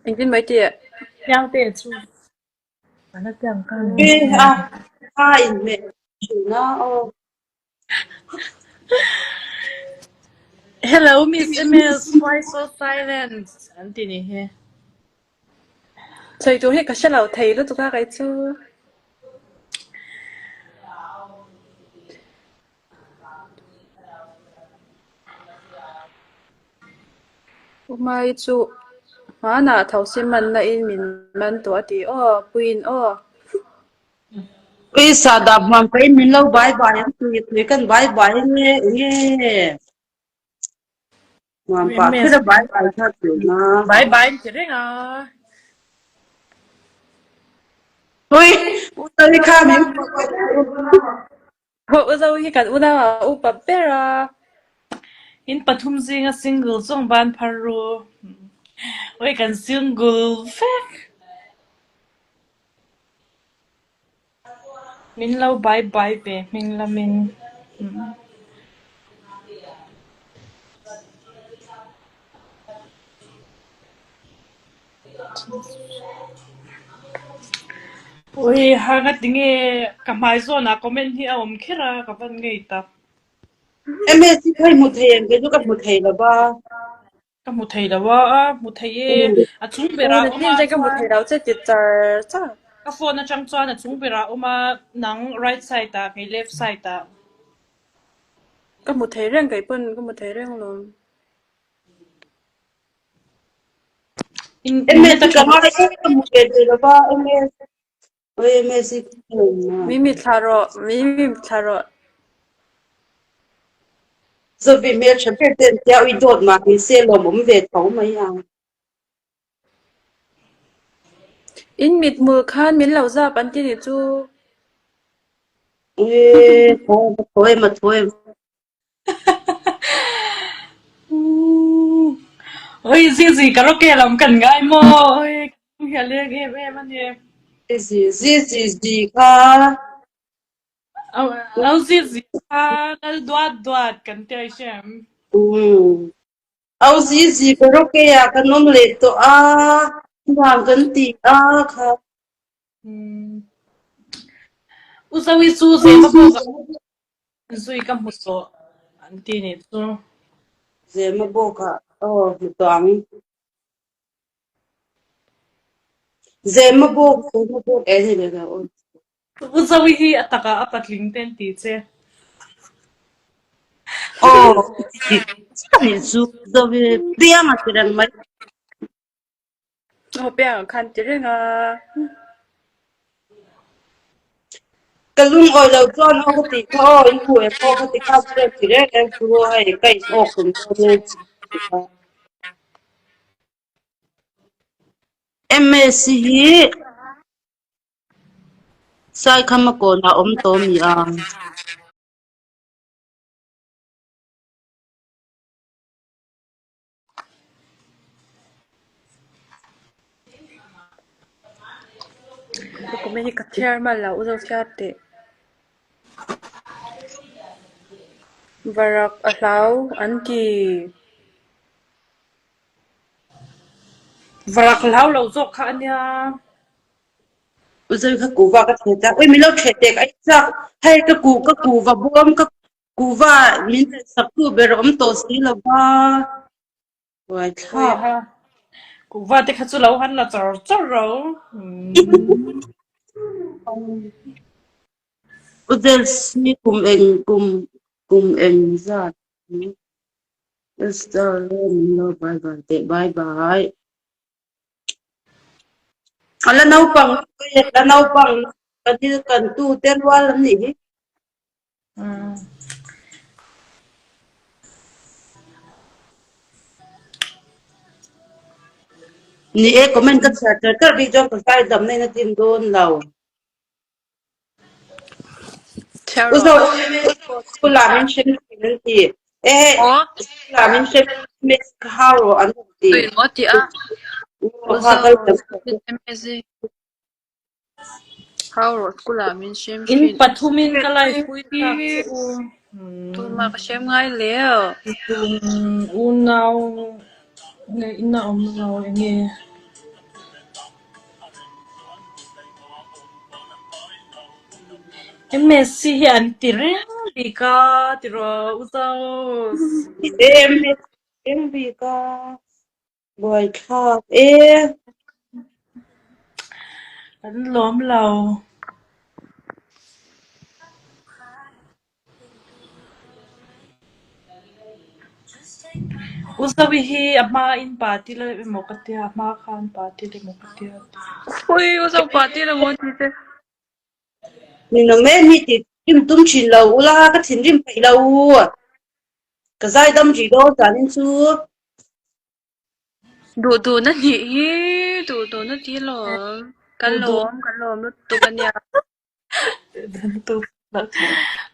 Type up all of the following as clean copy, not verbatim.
Engtin mai tih? Piangte chu a la piang kha ni. A a inhmeh thin a aw. Hello Miss MS, why so silent? An ti ni hi. Sawi tur hi ka hre lo thei lutuk a kei chu. Umai chu hmanah thosi manna in min man tawh a ti aw, puiin aw. Ui sahdah hmuam ka in min lo bai bai an ti, tui kan bai bai nge enge. Hmuam pah kher a bai bai kha tuna. Bai bai an ti reng a. Ui, u Zoe kha min U Zoe hi kan unau ah a upa ber a. In pathum zinga single zawng ban phar ru. Ui kan single vek. Min lo bai bai ve hming lamin. Ui ha nga tinge ka hmai zawnah comment hi a awm kher a ka van ngei tak. MS hi kha i hmu thei em kei chu ka hmu thei lo va. Ka hmu thei lo a, a hmu thei e. A chung berah a awm a Ka hmu thei lo che ti char char. Ka phone atang chuan a chung berah a awm a, nang right side ah kei left side ah. Ka hmu thei reng kei pawn ka hmu thei reng alawm. In MS ka ngai e ka hmu ve thei lo va MS. Oi MS hi ka hmu na. Mimi thla rawh, Mimi thla rawh. Zovi hmel tha ber ten tia ui dawt mah ni se lawmawm ve tho mai ang. In mithmul khan min lo zap an ti nih chu. Ui tho em a tho em a tho em. Oi Zizi karaoke lam kan ngai maw oi kan hian leng em em a ni. Zizi Zizi zi kha. Au Zizi kha lal duat duat kan ti ai hriam. Au Zizi karaoke ah kan awm leh tawh a nuam kan ti a kha. U Zoe chu zema bawk ah zui ka hmu tawh an ti nih chu. Zema bawk ah aw hmu tawh ang. Zema bawk zema bawk e ni leh aw. U Zoe hi a takah a patling te an ti che. Aw dik chiah nih chu Zoe piang a ti reng mai. Aw piang ah khan ti reng a. Ka lungawi lo chuan aw ka tih kha aw in hmu em aw ka ti kha chu ti reng reng chu hei ka in awk tum dawn e. MS hi Saikhama kawnah awm tawh a ni a. Ka comment hi ka chhiar hman lo, u zo chhiar teh. Varak a hlau an ti. Varak hlau lo zawk kha a nia. U zo kha kuva ka theh tak. Oi min lo theh tek ai chak. Hei ka ku ka kuva bawm ka Kuva min sak tu ber awm tawh si lo va. Buai thlak. Kuva te kha chu lo han la char char ro. Uzel si kum eng kum kum eng zat. Esther min lo bye bye teh bye bye. Ala naupang la naupang kan kan tu te rual an nih hi. Ni e comment ka chhiar tar tar bik chuan ka zai dam na in a dim dawn lo. Chhiar U rawh. Zo school ah min hrem thin an ti. Ehe school ah min hrem miss ka hau rawh an rawn ti. Tui maw ti a. U U kha Zo kal tam Hau rawh school ah min hrem In thin. pathumin ka live pui tak che u. Tuma ka hrem ngai leu. Unau nge ina awm lo enge. Messi hi an ti reng bik a tiraw u Zos. Em reng bik a buaithlak e. Kan lawm lo. U Zoe hi a hma in pa ti la emaw ka tia, a hma khan pa ti la emaw ka tia. Ui, U Zo pa ti la maw ti te. Ninawm em hi tih thinrim tum thin lo ula ka thinrim peih lo. Ka zaidam rih dawn zanin chu. Duh duhna nih hi, duh duhna ti lawm. Kan lawm, kan lawm lutuk a nia.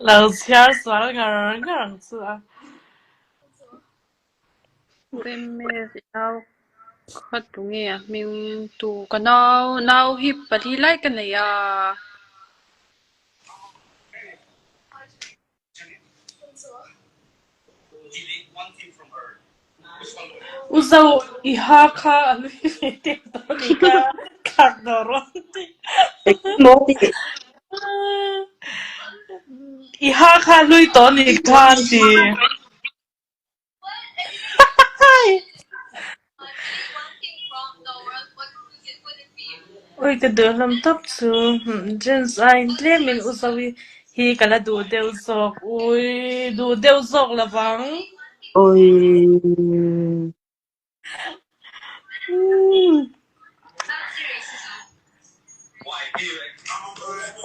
Lo chhiar sual ngar ngar ang chu a. MS i nau kha tu nge a hming tu ka nau nau hi pali lai ka nei a. U Zo i ha kha a lui ve tep dawn ni kha thlak daw rawn ti. Engtin maw ti? I ha kha a lui tawh ni kha an ti. Ui ka duh hlawm tawp chu jeans aiin tlemin u Zoe hi ka la duh deuh zawk ui duh deuh zawk lovang. Ui.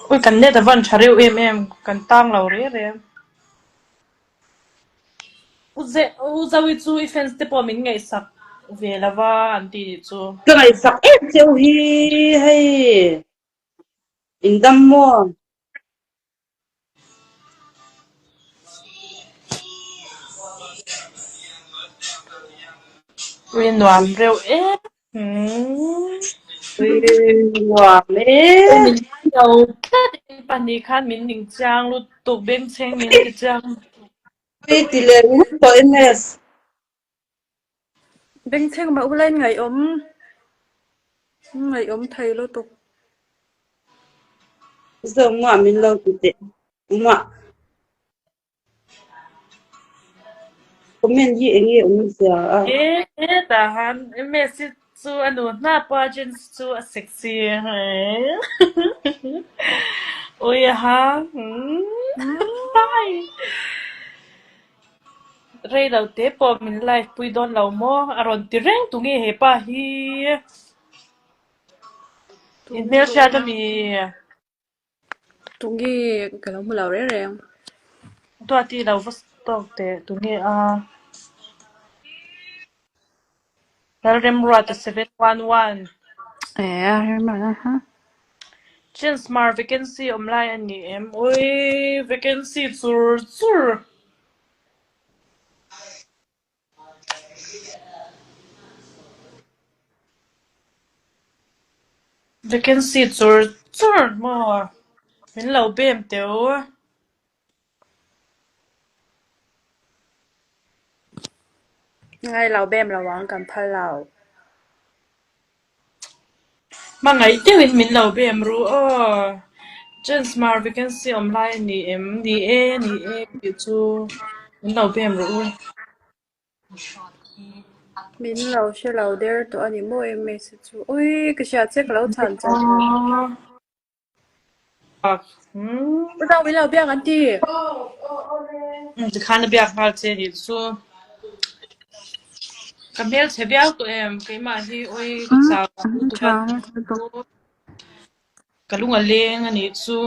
Ui kan net a van tha reuh em em kan tang lo reng reng. U Zoe chu i fans te pawh min ngaihsak ve lo va an ti nih chu. Ka ngaihsak em cheu hi hei in dam maw? Ui nuam reuh em. Ui nuam e. Min ngai lo tlat in pahnih khan min ning chiang lutuk bengchheng min ti chiang lutuk. Ui ti leh ringawt tawh MS. Bengchheng mah ula in ngaihawm ngaihawm thei lutuk. Zawngmah min lo ti teh. Engmah. Comment hi eng nge awm zia a? E hetah han MS hi chu a nu hnap a jeans chu a sexy ui a ha rei lo te pawh min live pui dawn lo maw a rawn ti reng tu nge hepa hi in hmelhriat ami? Tunge ka lo hmu lo reng reng. Duati lo va tawk teh tunge a? Lalremruata 711. Eh, remruata ha. Chance mar vacancy awm lai a ni em? Ui, vacancy chur chur. Vacancy chur chur maw? Min lo bem teu. Ngai lo bem lo ang kan phal lo. Hmangaih deuhin min lo bem ru aw. Chance mar vacancy awm lai a ni em? Ni e, ni e tih chu min lo bem rawh u. Min lo hre lo der tawh a ni maw MS chu. Ui, ka hria che ka lo chhan char. U Zau min lo biak an ti. Tikhan a biak nghal che nih chu. Ka hmelchhe viau tawh em keimah hi ui ka chau lutuk a. Ka lung a leng a nih chu.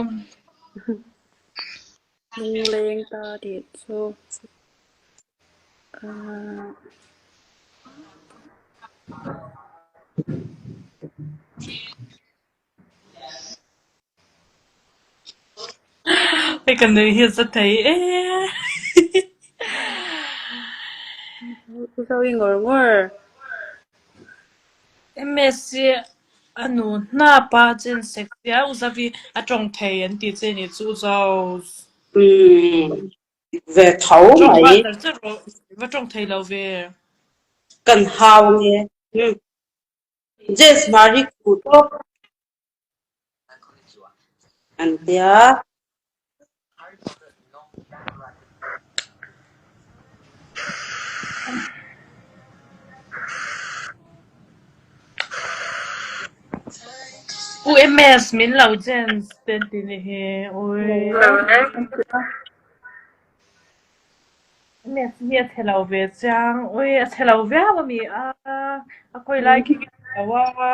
Lungleng ta tih chu. Hei ka nui hi a za thei e. U Zoe ngawr ngawr. MS hi a nu hnap a chen sek sia U Zoe a tawng thei an tih che nih chu U Zo. Umm ve tho Tawng mai. nghal char char rawh va tawng thei lo ve. Kan hau nge. Jess Marie khu tawp an tia. UMS min lo chance te an ti nih hi ui. MS hi a chhe lo ve chiang ui a chhe lo viau a mi a a khawi lai khi ka hmu lo a.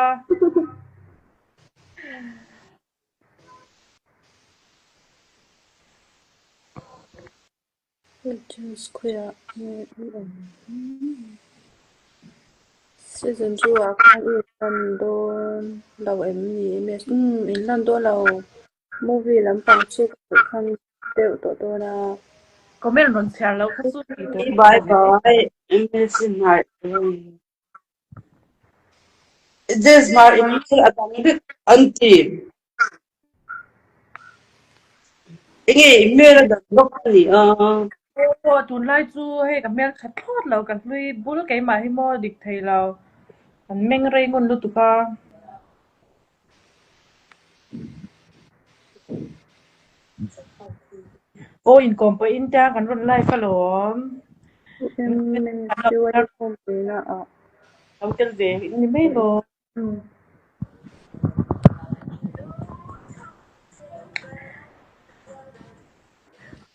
Legends khawiah nge i awm? Season 2 ah khan i inlan dawn lo em ni? MS, Umm, inlan dawn lo. Movie lampang chu ka duh khan deuh tawh dawn a. Comment rawn chhiar loh kha chu tih tur Bye bye. MS hmar. Jazz hmar in thil a dang vek an ti. Enge i hmel a dang bawk a ni a. Aw tunlai chu hei ka hmel tha thlawt lo ka hlui bul keimah hi maw dik thei lo. Kan meng rei ngun lutuk a. Aw inkawm pawhin tia kan rawn live alawm. Lo tel ve ni mai lawm.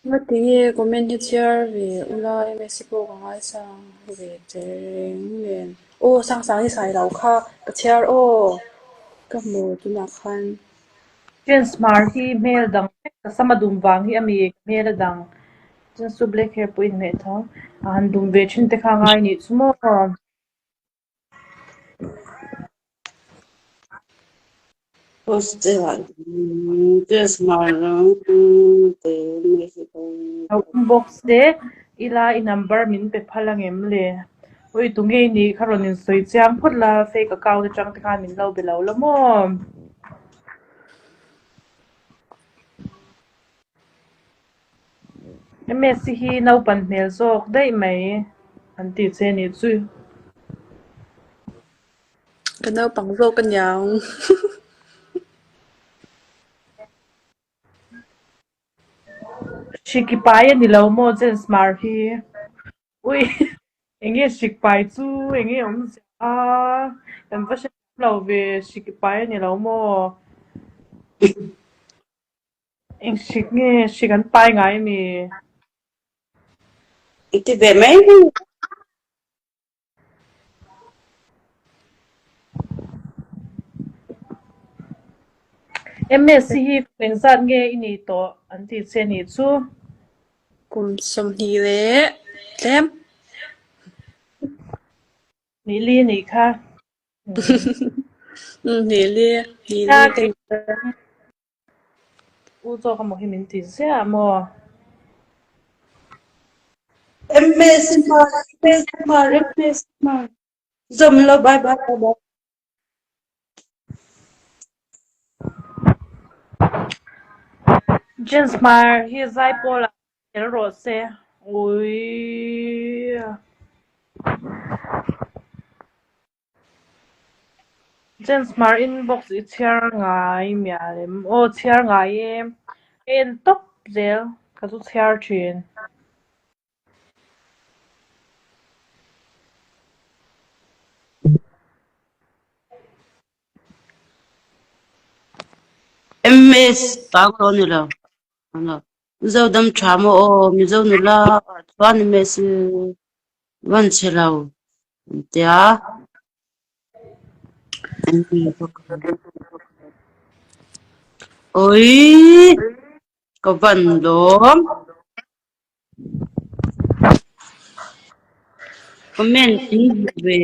Ngatinge comment hi chhiar ve ula mse pawh ka ngaisang ve che reng nen. Aw Sangsang hi sai lo kha ka chhiar aw ka hmu tunah khan. James Hmar hi hmel dang vek ka sam a dum vang hi a mi hmel a dang James chu black hair pawh inhmeh tho a han dum ve thin te kha ngai nih chu maw. Lo inbox te ila i number min pe phal angem le? Ui tunge i nih kha rawn insawi chiang phawt la fake account atang te khan min lo be lo la maw? Msi hi naupan hmel zawk daih mai an ti che nih chu. Ka naupang zawk a niang. Hriki pai a ni lo maw James Hmar hi? Ui enge hrik pai chu enge awm zia a kan va hre thiam lo ve hrik pai a ni lo maw? Eng hrik nge hrik an pai ngai mi? I ti ve mai. MS hi kum engzat nge i nih tawh an ti che nih chu? Kum 20 leh tlem. Nih li nih kha. Nih li, nih li ka ni. U zawk emaw hi min ti ziah maw? MS Hmar, MS Hmar, MS Hmar. Zawm lo, bye bye bye bye. James Hmar hi zaipawl ah tel rawh se. Ui. James Hmar inbox i chhiar ngai mial em? Aw chhiar ngai e. Ka en tawp zel ka chu chhiar thin. MS Panglo ni lo. Mizo dam tha maw aw Mizo nula ah chuan MS van chhe lo an tia. Oi ka van lawm. Comment in hmu ve.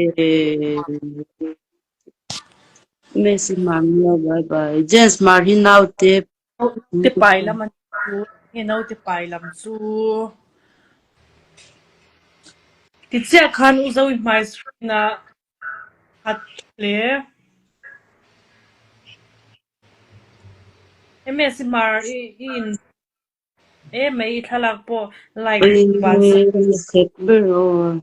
Messi Hmar nula bye bye. James Hmar hi naute Naute pai lam an chu nge naute pai lam chu ti chiah khan u Zoe hmai screen ah khat hle. Messi Hmar i in E mai i thlalak pawh like van sak. Sek ber aw.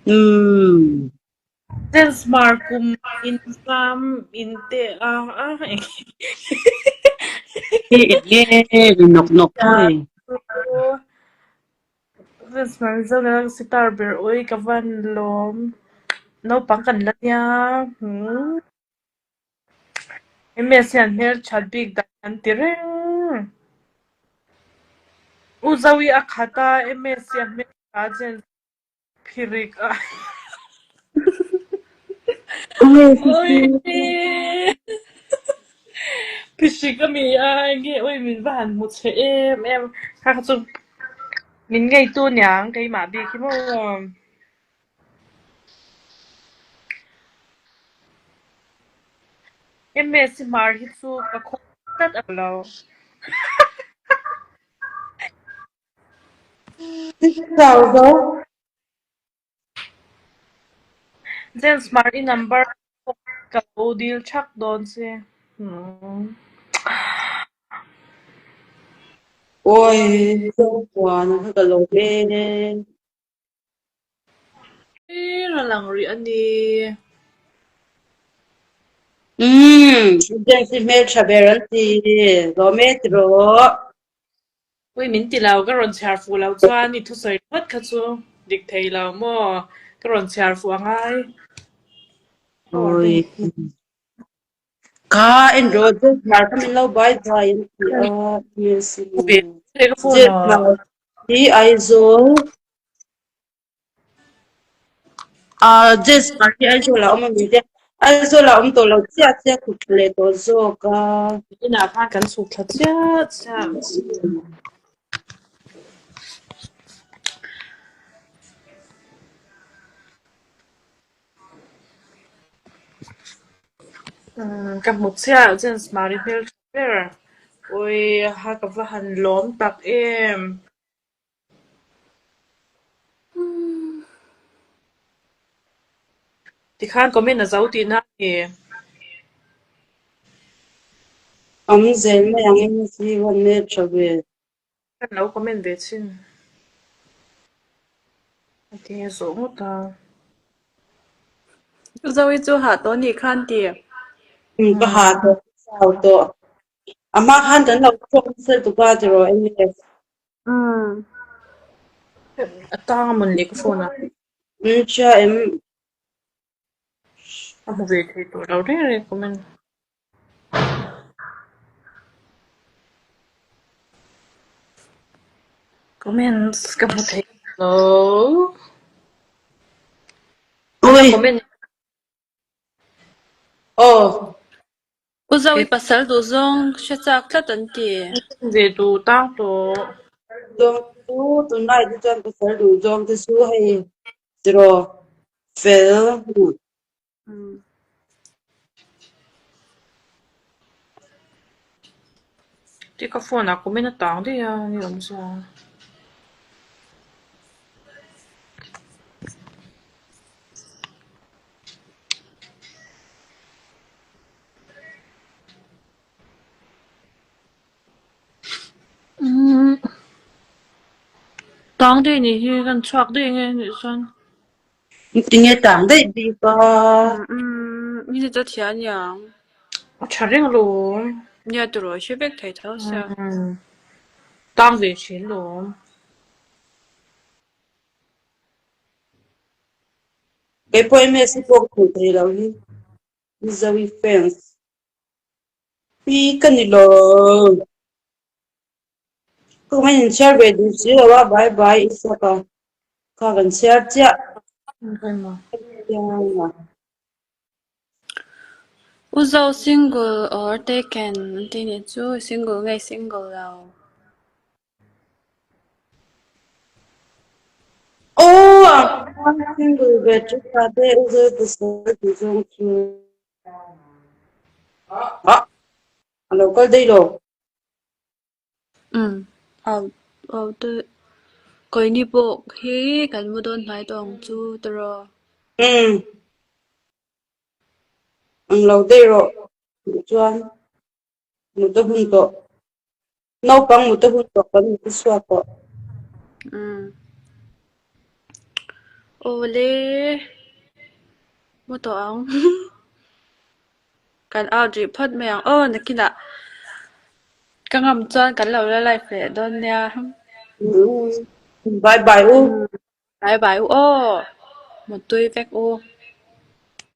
Umm. James Hmar kum in sam in te a a eng Nge ri nawk nawk thei. Zona sitar ber ui ka van lawm. Naupang kan la nia. Hmm. MS hian hmelthat bik dan an ti reng. U Zoe a khat a, MS hi a hmeltha chen phirik a. Oi! Phihrik a mi a, enge oi min va han hmu che em em. Kha kha chu min ngeitu niang keimah bik hi maw. MS hi hmar hi chu ka khaw tlat a lo. Chau zo. James Hmar i number ka lo dil thak dawn che. Oi, Zopuan kha ka lawm e. Thlir a lang rih a ni. Umm, James hi hmeltha ber an ti. Lawm e tiraw. Ui min ti lo, ka rawn chhiar fuh lo chuan i thusawi ringawt kha chu dik thei lo maw? Ka rawn chhiar fuh a ngai. Ui. Kha en rawh James Hmar kha min lo bye bye an ti a. Yes. James Hmar hi Aizawl Ah, James Hmar hi Aizawl ah awm a ni te. Aizawl ah awm tawh lo chiah chiah chhuk thla leh tawh zawk a. Inah khan kan chhuk thla chiah chiah. Ka hmu chiah James Hmar i hmel tha ber. Ui ha ka va han lawm tak em. Tikhan comment a zo tihna a ni. Awm zel mai ang in si huan hmel tha ve. Kan lo comment ve chhin. A ti zawh ngawt a. Zoe chu hah tawh nih khan ti. Um ka hah tawh ka chau tawh. A hma khan kan lo chhuak nasa lutuk a tiraw MS. Umm. A tang a mawn leh ka phone a. Um hria em. A hmu ve thei tawh lo reng reng comment. Comments ka hmu thei lo. Ui. Comment. Aw. U Zoe pasal duh zawng hre chak tlat an ti. Ve duh tang tawh. Zawng chu tunlai te chuan pasal duh zawng te chu hei tiraw fel. Ti ka phone ah comment a tang daih a ni awm zia. Tang daih nih hi kan chhuak daih nge nih chuan. Tinge tang daih bik a. Umm, mi chu thian niang. A tha reng alawm. Nia tiraw hre vek thei tho sia. Tang ve thin lawm. Keipawh MS hi pawh ka hmuh thei lo hi. Mizoe fans. Pi ka ni lo. Ka ngaih in chhiar ve duh si lo a, bye bye Isaka. Kha kan chhiar chiah. U Zo single or taken an ti nih chu single nge single lo. Aw a single ve chu ta te U Zo pasal duh zawng chu. Ah a lo kal daih lo. Umm au au te Koini pawh hi kan mu dawn hnai tawh ang chu tiraw. Umm ang lo daih rawh duh chuan mut a hun tawh. Naupang mut a hun tawh kan mut a chhuak tawh. Umm awle mu tawh ang kan out rih phawt mai ang aw nakinah ka ngam chuan kan lo la live leh dawn nia. Umm. Bye bye u. Bye bye u aw. Mutui vek u.